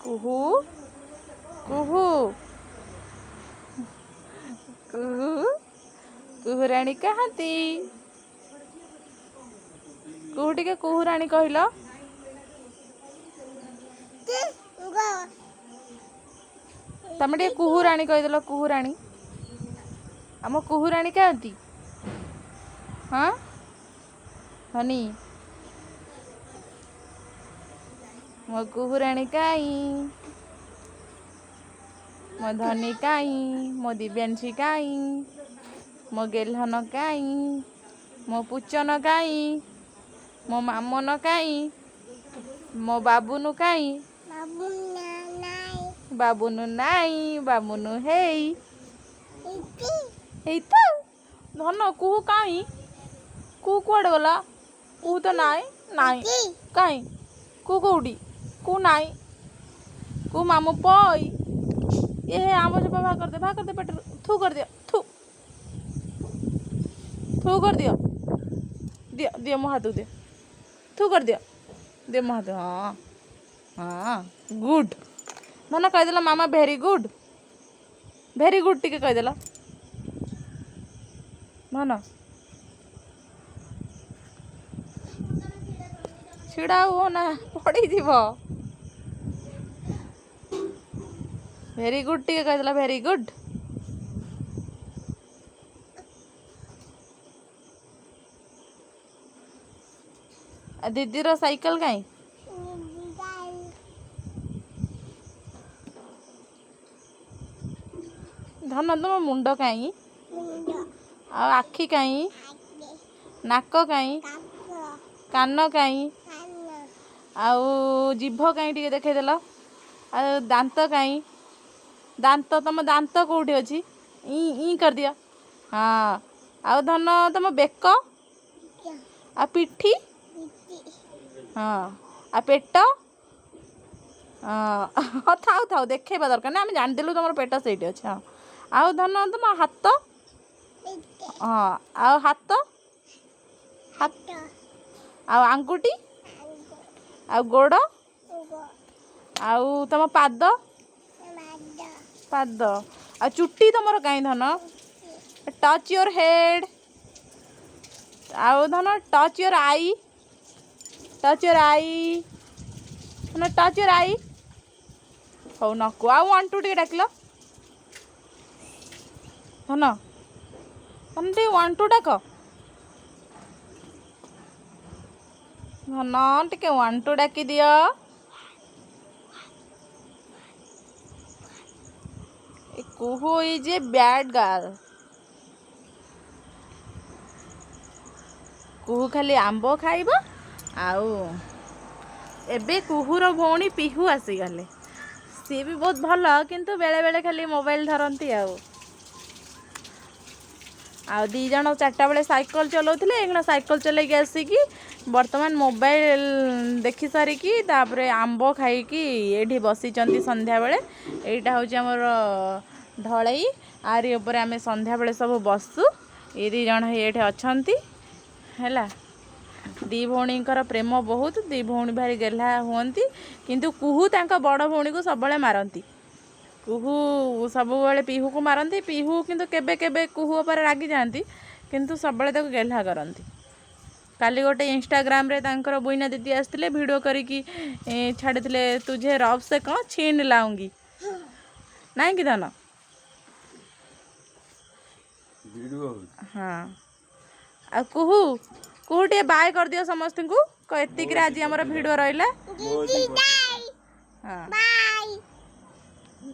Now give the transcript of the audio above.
କୁହୁ, କୁହୁ, କୁହୁ, କୁହୁରାଣୀ କାହାନ୍ତି? କୁହୁ, ଟିକେ କୁହୁରାଣୀ କହିଲ। ତମେ ଟିକେ କୁହୁରାଣୀ କହିଦେଲ। କୁହୁରାଣୀ, ଆମ କୁହୁରାଣୀ କାହାନ୍ତି? ହଁ ଧନୀ, ମୋ କୁହୁରାଣୀ କାଇଁ? ମୋ ଧନୀ କାଇଁ? ମୋ ଦିବ୍ୟାଂଶୀ କାଇଁ? ମୋ ଗେହ୍ଲନ କାଇଁ? ମୋ ପୁଚନ କାଇଁ? ମୋ ମାମନ କାଇଁ? ମୋ ବାବୁନୁ କାଇଁ? ବାବୁନୁ ନାଇଁ, ବାବୁନୁ ହେଇ ଏଇ ତ। ଧନ, କୁହୁ କାଇଁ? କୁହୁ କୁଆଡ଼େ ଗଲା? କୁହୁ ତ ନାଇଁ, ନାଇଁ। କାଇଁ କୁହୁ କୋଉଠି? କୁହୁ ନାଇଁ, କୁହୁ ମାମୁଁ ପଇ। ଏ ହେ, ଆମ୍ବ ଚୋପା ବାହାର କରିଦେ, ବାହାର କରିଦେ ପେଟରୁ। ଥୁ କରିଦିଅ, ଥୁ ଥୁ କରିଦିଅ। ଦିଅ, ଦିଅ, ମୋ ହାତକୁ ଦିଅ। ଥୁ କରିଦିଅ, ଦିଅ ମୋ ହାତ। ହଁ ହଁ, ଗୁଡ୍। ଧନ, କହିଦେଲ ମାମା ଭେରି ଗୁଡ୍, ଭେରି ଗୁଡ୍ ଟିକେ କହିଦେଲ ଧନ। ଛିଡ଼ା ହୁଅ ନା, ପଡ଼ିଯିବ। ଭେରି ଗୁଡ୍ ଟିକେ କହିଦେଲ, ଭେରି ଗୁଡ୍। ଆଉ ଦିଦିର ସାଇକେଲ କାଇଁ? ଧନ, ତମ ମୁଣ୍ଡ କାଇଁ? ଆଉ ଆଖି କାଇଁ? ନାକ କାଇଁ? କାନ କାଇଁ? ଆଉ ଜିଭ କାଇଁ? ଟିକେ ଦେଖେଇଦେଲ। ଆଉ ଦାନ୍ତ କାଇଁ? ଦାନ୍ତ, ତମ ଦାନ୍ତ କୋଉଠି ଅଛି? ଇ ଇ କରିଦିଅ। ହଁ, ଆଉ ଧନ, ତମ ବେକ ଆଉ ପିଠି? ହଁ, ଆଉ ପେଟ? ହଁ, ଥାଉ ଥାଉ, ଦେଖେଇବା ଦରକାର ନାହିଁ, ଆମେ ଜାଣିଦେଲୁ ତମର ପେଟ ସେଇଠି ଅଛି। ହଁ, ଆଉ ଧନ, ତମ ହାତ? ହଁ, ଆଉ ହାତ, ଆଉ ଆଙ୍ଗୁଠି, ଆଉ ଗୋଡ଼, ଆଉ ତମ ପାଦ, ପାଦ। ଆଉ ଚୁଟି ତମର କାଇଁ ଧନ? Touch your head. ଆଉ ଧନ, touch your eye, touch your eye Dhan, touch your eye. ହଉ, ନକୁ ଆଉ ୱାନ୍ ଟୁ ଟିକେ ଡାକିଲ। ଧନ, ଧନ, ଟିକେ ୱାନ୍ ଟୁ ଡାକ। ଧନ, ଟିକେ ୱାନ୍ ଟୁ ଡାକି ଦିଅ। ଏ Kuhu is a bad girl. କୁହୁ ଖାଲି ଆମ୍ବ ଖାଇବ। ଆଉ ଏବେ କୁହୁର ଭଉଣୀ ପିହୁ ଆସିଗଲେ। ସିଏ ବି ବହୁତ ଭଲ, କିନ୍ତୁ ବେଳେବେଳେ ଖାଲି ମୋବାଇଲ ଧରନ୍ତି। ଆଉ ଆଉ ଦୁଇ ଜଣ 4ଟା ବେଳେ ସାଇକେଲ ଚଲାଉଥିଲେ। ଏଇଖିଣା ସାଇକେଲ ଚଲେଇକି ଆସିକି ବର୍ତ୍ତମାନ ମୋବାଇଲ ଦେଖି ସାରିକି ତାପରେ ଆମ୍ବ ଖାଇକି ଏଇଠି ବସିଛନ୍ତି ସନ୍ଧ୍ୟାବେଳେ। ଏଇଟା ହେଉଛି ଆମର ଢଳେଇ, ଆରି ଉପରେ ଆମେ ସନ୍ଧ୍ୟାବେଳେ ସବୁ ବସୁ। ଏ ଦୁଇ ଜଣ ଏଇଠି ଅଛନ୍ତି। ହେଲା, ଦୁଇ ଭଉଣୀଙ୍କର ପ୍ରେମ ବହୁତ। ଦୁଇ ଭଉଣୀ ଭାରି ଗେହ୍ଲା ହୁଅନ୍ତି, କିନ୍ତୁ କୁହୁ ତାଙ୍କ ବଡ଼ ଭଉଣୀକୁ ସବୁବେଳେ ମାରନ୍ତି। କୁହୁ ସବୁବେଳେ ପିହୁକୁ ମାରନ୍ତି। ପିହୁ କିନ୍ତୁ କେବେ କେବେ କୁହୁ ଉପରେ ରାଗିଯାଆନ୍ତି, କିନ୍ତୁ ସବୁବେଳେ ତାକୁ ଗେହ୍ଲା କରନ୍ତି। କାଲି ଗୋଟେ ଇନଷ୍ଟାଗ୍ରାମରେ ତାଙ୍କର ବୁଇନା ଦିଦି ଆସିଥିଲେ, ଭିଡ଼ିଓ କରିକି ଛାଡ଼ିଥିଲେ, ତୁଝେ ରବ୍ ସେ କ'ଣ ଛିନ୍ ଲାଉଙ୍ଗି। ନାଇଁ କି ଧନ? ହଁ, ଆଉ କୁହୁ, କୁହୁ ଟିକେ ବାଏ କରିଦିଅ ସମସ୍ତଙ୍କୁ। ଏତିକିରେ ଆଜି ଆମର ଭିଡ଼ିଓ ରହିଲା। ହଁ।